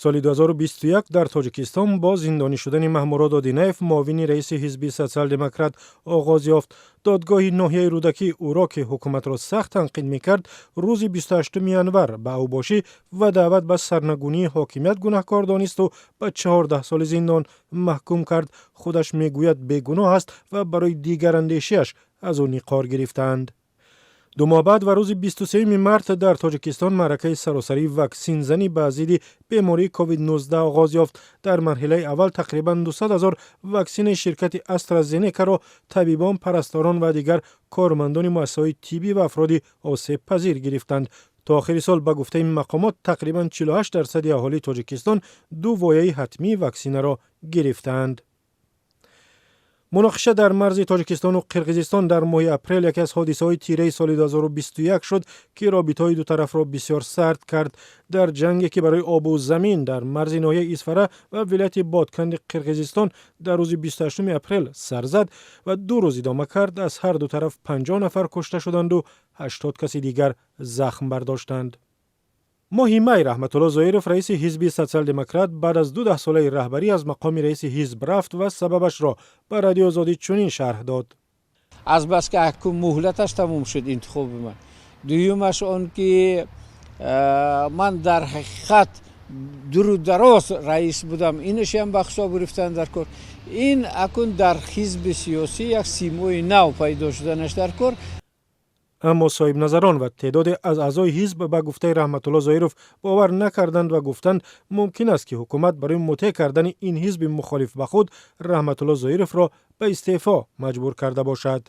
Соли 2021 дар Тоҷикистон бо зиндонӣ шудани Маҳмурод Одинаев, муовини раиси ҳизби Социал-демократ, оғоз ёфт. Додгоҳи ноҳияи Рӯдакӣ ӯро, ки ҳукуматро сахт танқид мекард, рӯзи 28 январ ба авбошӣ ва даъват ба сарнагунии ҳокимият гунаҳкор донисту ба 14 соли зиндон маҳкум кард. Худаш мегӯяд, бегуноҳ аст ва барои дигарандешиаш аз ӯ ниқор гирифтаанд. 2 моҳ баъд ва рӯзи 23 март дар Тоҷикистон маъракаи саросарии ваксинзанӣ ба зидди бемории COVID-19 оғоз ёфт. Дар марҳилаи аввал тақрибан 200 ҳазор ваксинаи ширкати Астразенекаро табибон, парасторон ва дигар кормандони муассисаҳои тиббӣ ва афроди осебпазир гирифтанд. То охири сол, ба гуфтаи мақомот, тақрибан 48 дарсади аҳолии Тоҷикистон ду вояи ҳатмии ваксинаро гирифтаанд. Муноқиша дар марзи Тоҷикистону Қирғизистон дар моҳи апрел яке аз ҳодисаҳои тираи соли 2021 шуд, ки робитаҳои дутарафро бисёр сард кард. Дар ҷанге, ки барои обу замин дар марзи ноҳияи Исфара ва вилояти Ботканди Қирғизистон дар рӯзи 28 апрел сар зад ва 2 рӯз идома кард, аз ҳар ду тараф 50 нафар кушта шуданду 80 каси дигар захм бардоштанд. Моҳи май Раҳматулло Зоиров, раиси ҳизби Социал-демократ, баъд аз ду даҳсолаи раҳбарӣ аз мақоми раиси ҳизб рафт ва сабабашро ба Радиои Озодӣ чунин шарҳ дод: Азбаски акун муҳлаташ тамом шуд интихоби ман, дуюмаш он ки ман дар ҳақиқат дуру дароз раис будам, инашам ба ҳисоб гирифтан дар кор. Ин акун дар ҳизби сиёсӣ як симои нав пайдо шуданаш дар кор. Аммо соҳибназарон ва теъдоде аз аъзои ҳизб ба гуфтаи Раҳматулло Зоиров бовар накарданд ва гуфтанд, мумкин аст, ки ҳукумат барои мутеъ кардани ин ҳизби мухолиф ба худ Раҳматулло Зоировро ба истеъфо маҷбур карда бошад.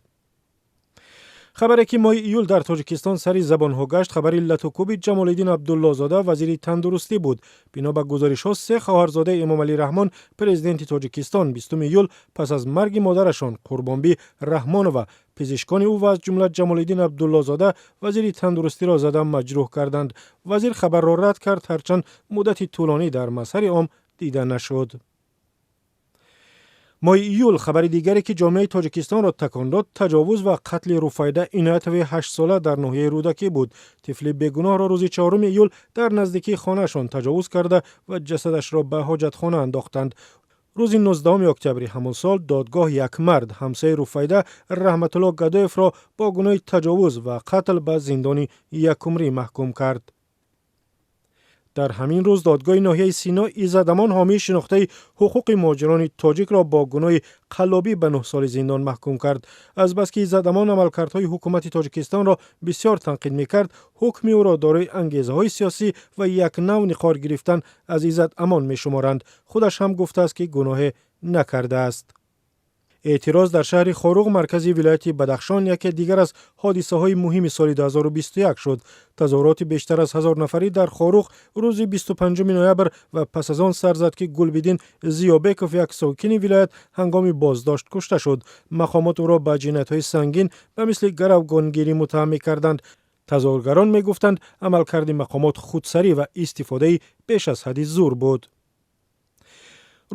Хабаре, ки моҳи июл дар Тоҷикистон сари забонҳо гашт, хабари латукӯби Ҷамолиддин Абдуллозода, вазири тандурустӣ буд. Бино ба гузоришҳо, се хоҳарзодаи Эмомалӣ Раҳмон, президенти Тоҷикистон, 20 июл пас аз марги модарашон Қурбонбӣ Раҳмонова пизишкони ӯ ва аз ҷумла Ҷамолиддин Абдуллозода, вазири тандурустиро зада маҷрӯҳ карданд. Вазир хабарро рад кард, ҳарчанд муддати тӯлонӣ дар мазҳари ом дида нашуд. Моҳи июл хабари дигаре, ки ҷомеаи Тоҷикистонро такон дод, таҷовуз ва қатли Руфайда Иноятови 8сола дар ноҳияи Рӯдакӣ буд. Тифли бегуноҳро рӯзи 4 июл дар наздикии хонаашон таҷовуз карда ва ҷасадашро ба ҳоҷатхона андохтанд. Рӯзи 19 октябри ҳамон сол додгоҳ як мард, ҳамсаи Руфайда, Раҳматулло Гадоевро бо гуноҳи таҷовуз ва қатл ба зиндони якумрӣ маҳкум кард. Дар ҳамин рӯз додгоҳи ноҳияи Сино Иззатамон, ҳомии шинохтаи ҳуқуқи муҳоҷирони тоҷикро, бо гуноҳи қаллобӣ ба 9 соли зиндон маҳкум кард. Азбаски Иззатамон амалкардҳои ҳукумати Тоҷикистонро бисёр танқид мекард, ҳукми ӯро дорои ангезаҳои сиёсӣ ва як нав ниқор гирифтан аз Иззат Амон мешуморанд. Худаш ҳам гуфтааст, ки гуноҳе накардааст. Эътироз дар шаҳри Хоруғ, маркази вилояти Бадахшон, яке дигар аз ҳодисаҳои муҳими соли 2021 шуд. Тазоҳуроти бештар аз 1000 нафарӣ дар Хоруғ рӯзи 25 ноябр ва пас аз он сар зад, ки Гулбиддин Зиёбеков, як сокини вилоят, ҳангоми боздошт кушта шуд. Мақомот ӯро ба ҷиноятҳои сангин ба мисли гаравгонгирӣ муттаҳам мекарданд. Тазоҳургарон мегуфтанд, амалкарди мақомот худсарӣ ва истифодаи беш аз ҳадди зур буд.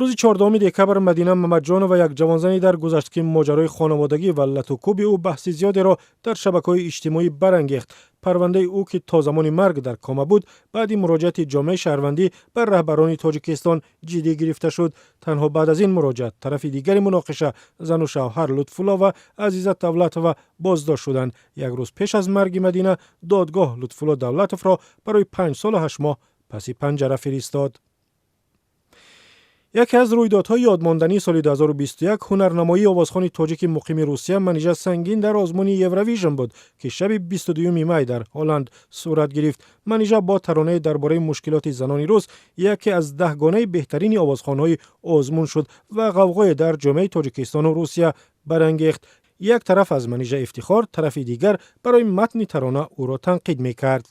Рӯзи 14 декабр Мадина Мамаҷонова, як ҷавонзане, даргузашт, ки моҷарои хонаводагӣ ва латукӯби ӯ баҳси зиёдеро дар шабакаҳои иҷтимоӣ барангехт. Парвандаи ӯ, ки то замони марг дар кома буд, баъди муроҷиати ҷомеаи шаҳрвандӣ ба раҳбарони Тоҷикистон ҷиддӣ гирифта шуд. Танҳо баъд аз ин муроҷиат тарафи дигари муноқиша, зану шавҳар Лутфулло ва Азиза Давлатова, боздошт шуданд. Як рӯз пеш аз марги Мадина додгоҳ Лутфулло Давлатовро барои 5 солу 8 моҳ паси панҷара фиристод. Яке аз рӯйдодҳои ёдмондании соли 2021 ҳунарнамоии овозхони тоҷики муқими Русия Манижа Сангин дар озмуни Евровижн буд, ки шаби 22 май дар Ҳолланд сурат гирифт. Манижа бо таронае дар бораи мушкилоти занони рус яке аз даҳгонаи беҳтарини овозхонҳои озмун шуд ва ғавғое дар ҷомеаи Тоҷикистону Русия барангехт. Як тараф аз Манижа ифтихор, тарафи дигар барои матни тарона ӯро танқид мекард.